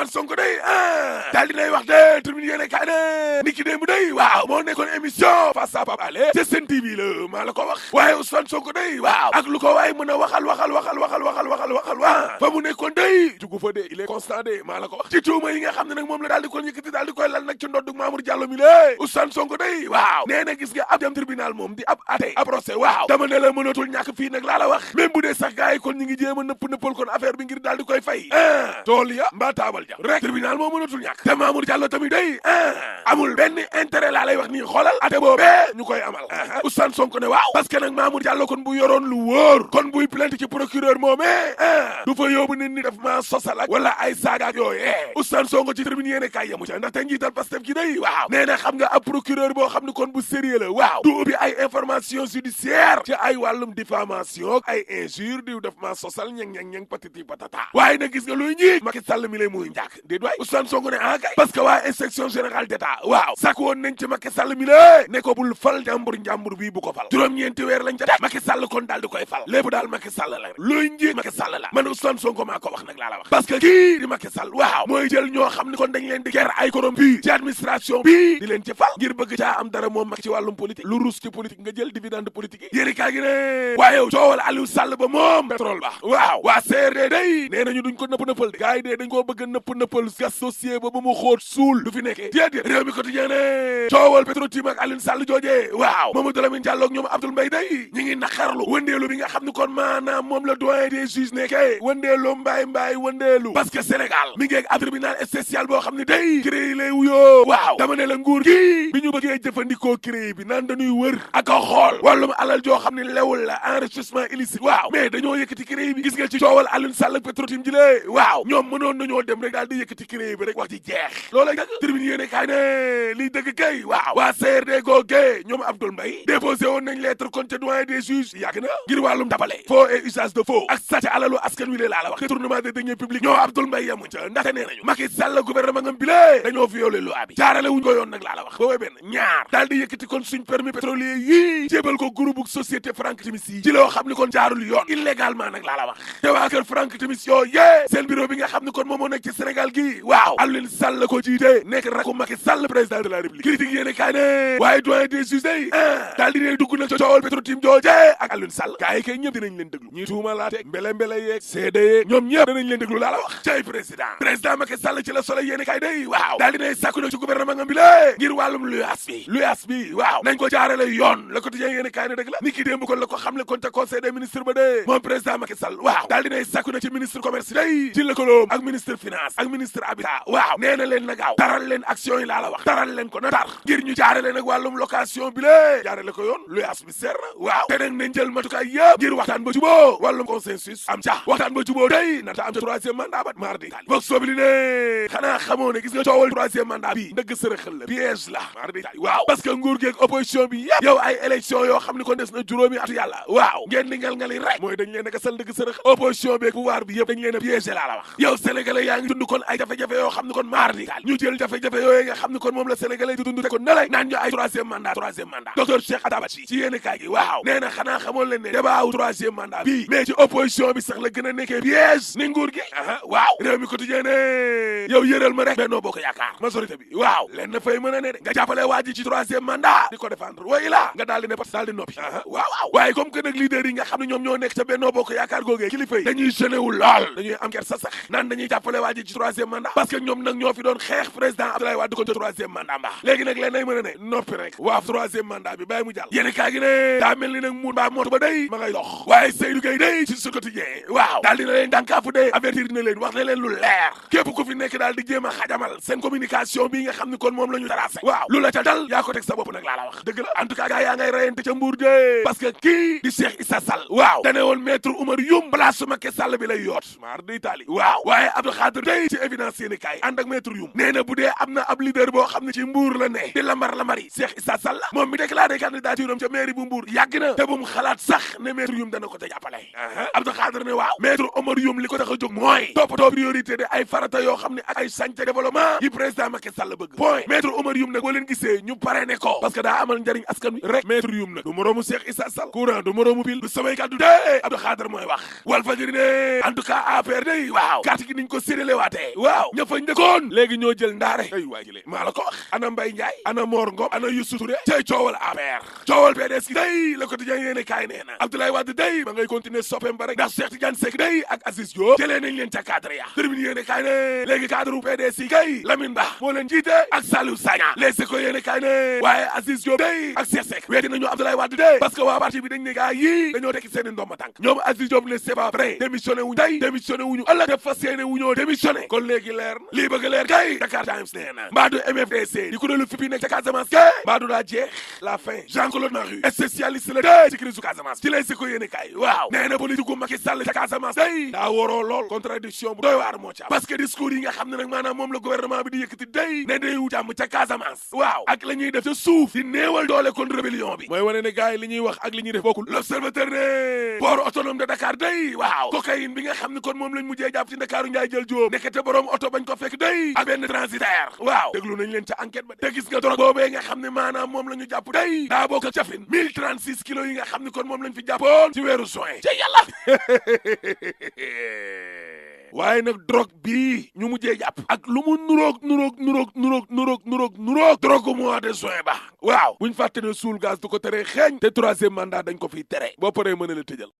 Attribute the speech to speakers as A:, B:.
A: Ousmane Sonko day daal dinay wax de tribune yéene kaay ne niki démb day waaw moo nekkoon émission face à Pape Alé ci Sen TV la maa la ko wax waaye Ousmane Sonko day waaw ak lu ko waaye mën a waxal fa mu nekkoon day jugu fa de il est constant de maa la ko wax ci tuuma yi nga xam ne nag moom la daal di ko yëkkati daal di koy lal nag ci ndoddug Mamour Diallo mi lé Ousmane Sonko day waaw nee na gis nga ab dem tribunal moom di ab ate ab procès waaw dama ne la mënatul ñàkk fii nag laa la wax même bu dee sax gars yi kon ñi ngi jéem a nëppal kon affaire bi ngir daal di koy fay tool ya mbaa taabal ja rek tribunal moom mënatul ñàkk te Mamour Diallo tamit day amul benn intérêt laa lay wax nii xoolal ate boobee ñu koy amal Ousmane Sonko ne waaw parce que nag Mamour Diallo kon bu yoroon lu wóor kon buy plainte ci procureur moomee du fa yóbbu nit ñi daf maa sosal ak wala ay saagaak yooyee Ousmane Sonko ci tribune yéene kaay yamu ca ndaxte njiital Pastef gi day waaw nee na xam nga ab procureur boo xam ne kon bu sérieux la waaw du ubbi ay information judiciaire ci ay wàllum diffamation ak ay injure diw daf maa sosal ñeng patiti patata waaye nag gis nga luy ñii Macky Sall mi lay muy njàkk déet waay Ousmane Sonko ne kay parce que waa inspection générale d'État waaw sàkk woon nañ ci Macky Sall mi la ne ko bul fal njàmbur bii bu ko fal juróom-ñeenti weer lañ ca def Macky Sall kon daal di koy fal lépp daal Macky Sall la luy ñii Macky Sall la man Ousmane Sonko maa ko wax nag laa la wax parce que kii di Macky Sall waaw mooy jël ñoo xam ne kon dañ leen di ger ay corrompu ci administration bi di leen ci fal ngir bëgg caa am dara moom mag ci wàllum politique lu rus ci politique nga jël dividende politique yi yéri kaa gi ne waaye yow coowal Aliou Sall ba moom pétrole ba waaw waa CRD day nee nañu duñ ko nëpp-nëppal de gars yi dee dañ koo bëgg a nëpp-nëppal gas dossier ba mu xóot suul du fi nekkee déedéet réew mi quotidien ne coowal Petro-Tim ak Aliou Sall joojee waaw Mamadou Lamine Diallo ak ñoom Abdoul Mbaye day ñi ngi naqarlu wëndeelu bi nga xam ne kon maanaam moom la doyen des juges nekkee wëndeelu mbaay wëndeelu parce que Sénégal mi ngi ak ab tribunal spécial boo xam ne day CREI lay wuyoo waaw dama ne la nguur gi bi ñu bëggee jëfandikoo CREI bi naan dañuy wër ak a xool wàllum alal joo xam ne lewul la enrichissement illicite waaw mais dañoo yëkkati CREI bi gis nga ci coowal Aliou Sall ak Petro-Tim ji lee waaw ñoom mënoon nañoo dem rek daal di yëkkati CREI bi rek wax ci jeex loolay dëgg tribune yéene kaay ne liy dëgg kay waaw waa CRD googee ñoom Abdoul Mbaye déposé woon nañ lettre kon ca doyen des juges yàgg na ngir wàllum tapale faux et usage de faux ak sàcc alalu askan wi lee laa la wax détournement des deniers publics ñoo Abdoul Mbaye yamu ca ndaxte nee nañu Macky Sall gouvernement ngam bi lee dañoo violé loi bi jaarale wuñ ko yoon nag laa la wax boobee benn ñaar daal di yëkkati kon suñ permis pétrolier yii jébal ko groupe société Frank Timis yi ci loo xam ni kon jaarul yoon illégalement nag laa la wax te waa kër Frank Timis yoo yee seen bureau bi nga xam ni kon moom moo nekk ci Sénégal gi waaw Aliou Sall la ko jiite nekk rakku Macky Sall président de la République critique yéene kaay ne waaye doyen des juges day daal di ne dugg na ca coowal Petro-Tim jooje ak Aliou Sall gaa yi kay ñëpp dinañ leen déglu ñi tuuma laate mbele yeeg seede yeeg ñoom ñëpp dinañ leen déglu laa la wax cay président Macky Sall ci la Soleil yéene kaay day waaw daal di ne sàkku na ci gouvernement ngam bi la ngir wàllum luyaas bi waaw nañ ko jaarale yoon Le Quotidien yéene kaay ne dëgg la ni ki démb kon la ko xamle kon ca conseil des ministres ba dee moom président Macky Sall waaw daal di ne sàkku na ci ministre commerce day ci lëkkaloom ak ministre finance ak ministre habitat waaw nee na leen na gaaw taral leen action yi laa la wax taral leen ko na tar ngir ñu jaarale nag wàllum location bi la jaarale ko yoon luyaas bi seer na waaw te nag nañ jël matukaay yëpp ngir waxtaan ba juboo wàllum consensus am ca waxtaan ba juboo day nata am ca troisième mandat ba mardi tali vox sobli ne xanaa xamoo ne gis nga coowal troisième mandat bi ndëgg sërëxal la piège la mardi tali waaw parce que nguur gi ak opposition bi yëpp yow ay élection yoo xam ne kon des na juróomi atu yàlla waaw ngeen di ngal-ngali rek mooy dañ leen a gasal ndëgg sërëx opposition bi ak pouvoir bi yëpp dañ leen a piégé laa la wax yow sénégalais yaa ngi dund kon ay jafe-jafe yoo xam ne kon mardi tali ñu jël jafe-jafe yooyu nga xam ne kon moom la sénégalais di dund te kon na lay naan ñu ay troisième mandat docteur Cheikh Atabachi ci yéene kaay gi waaw nee na xanaa xamoon leen ne débat wu troisième mandat bi mais ci opposition bi sax la gën a nekkee piège ni nguur gi waaw réew mi quotidien ne yow yëral ma rek Benno Bokk Yaakaar majorité bi waaw leen na fay mën a ne de nga jàppale waa ji ci troisième mandat di ko défendre way la nga daal di ne pat daal di noppi waaw waaye comme que nag leader yi nga xam ne ñoom ñoo nekk ca Benno Bokk Yaakaar googee kilifa yi dañuy gêné wu lool dañuy am kersa sax naan dañuy jàppale waa ji ci troisième mandat parce que ñoom nag ñoo fi doon xeex président Abdoulaye Wade ko ci troisième mandat mbaa léegi nag leen nay mën a ne noppi rek waaf troisième mandat bi bàyyi mu jàll yéeni kaa gi ne daa mel ni nag muun mbaa mootu ba day ma ngay dox waaye Seydou Gueye day ci Sud Quotidien waaw daal dina leen dànkaafu day avertir dina leen wax ne leen lu leer képp ku fi nekk daal di jéem a xajamal seen communication bi nga xam ne kon moom la ñu tracé waaw lu la ca dal yaa ko teg sa bopp nag laa la wax dëgg la en tout cas gaa yaa ngay rayante ca Mbour de parce que kii di Cheikh Issa Sall waaw dane woon maître Oumar Youm place su Macky Sall bi lay yoot maar day taali waaw waaye Abdou Khadre day ci évidence yéeni kaay ànd ak maître Youm nee na bu dee am na ab leader boo xam ne ci Mbour la ne di lamari Cheikh Issa Sall moom mi déclaré candidature am ca mairie bu Mbour yàgg na te bu mu xalaat sax ne maître Youm dana ko te jàppale Abdou Khadre ne waaw maître Oumar Youm li ko tax a jóg mooy toppatoo priorité de ay farata yoo xam ne ak ay chantier développement yi président Macky Sall bëgg point maître Oumar Youm nag boo leen gisee ñu pare ne ko parce que daa amal njariñ askan wi rek maître Youm nag du moroomu Cheikh Issa Sall courant du moroomu pile du samay kàddu de Abdou Khadre mooy wax Walf Fadjri ne en tout cas APR day waaw carte gi niñ ko séddale waat amaatee waaw ña fa njëkkoon léegi ñoo jël ndaare ay waa jëlee maa la ko wax ana Mbaye Ndiaye ana Mor Ngom ana Youssou Touré cay coowal APR coowal PDS ki day Le Quotidien yéene kaay nee na Abdoulaye Wade day ma ngay continuer soppeem ba rek ndax Cheikh Tidiane Seck day ak Aziz Diop jëlee nañ leen ca cadre ya Tribune yéene kaay ne léegi cadre PDS yi kay Lamine Ba moo leen jiite ak Saliou Sagna Les Échos yéene kaay ne waaye Aziz Diop day ak Cheikh Seck weeti nañu Abdoulaye Wade day parce que waa parti bi dañ ne gaa yii dañoo tekki seeni ndomba tànk ñoom Aziz Diop ne c'est pas vrai démissionné wuñu tey démissionné wuñu ëllëg def fas yéene wuñoo démissionné kon léegi leer na lii bëgg leer kay Dakar Times nee na mbaadu MFDC di kuréelu FIPI nekk ca Casamance ke mbaadu daa jeex la fin Jean-Claude Maru spécialiste la dee ci crise Casamance ci lay si ko yéene kay waaw nee na politique gu Macky Sall ca Casamance day daa waroo lool contradiction bu doy waar moo ci am parce que discours yi nga xam ne nag maanaam moom la gouvernement bi di yëkkati day ne day jàmm ca Casamance waaw ak la ñuy def ca suuf di néewal doole kon rébellion bi mooy wane ne gars yi li ñuy wax ak li ñuy def bokkul l'observateur ne port autonome de Dakar day waaw cocaïne bi nga xam ne kon moom lañ mujjee jàpp ci Ndakaaru Njaay jël jóob nekkete borom oto bañ ko fekk day ak benn transitaire waaw déglu nañ leen ca enquête ba te gis nga drogue boobee nga xam ne maanaam moom la ñu jàpp day daa bokk ak cafin 1036 kilos yi nga xam ne kon moom lañ fi jàppoon ci weeru juin ci yàlla waaye nag drogue bii ñu mujjee jàpp ak lu mu nuroog drogue mois de juin ba waaw buñ fàtte ne suul gaz du ko tere xeeñ te troisième mandat dañ ko fiy tere boo paree mën a la tëjal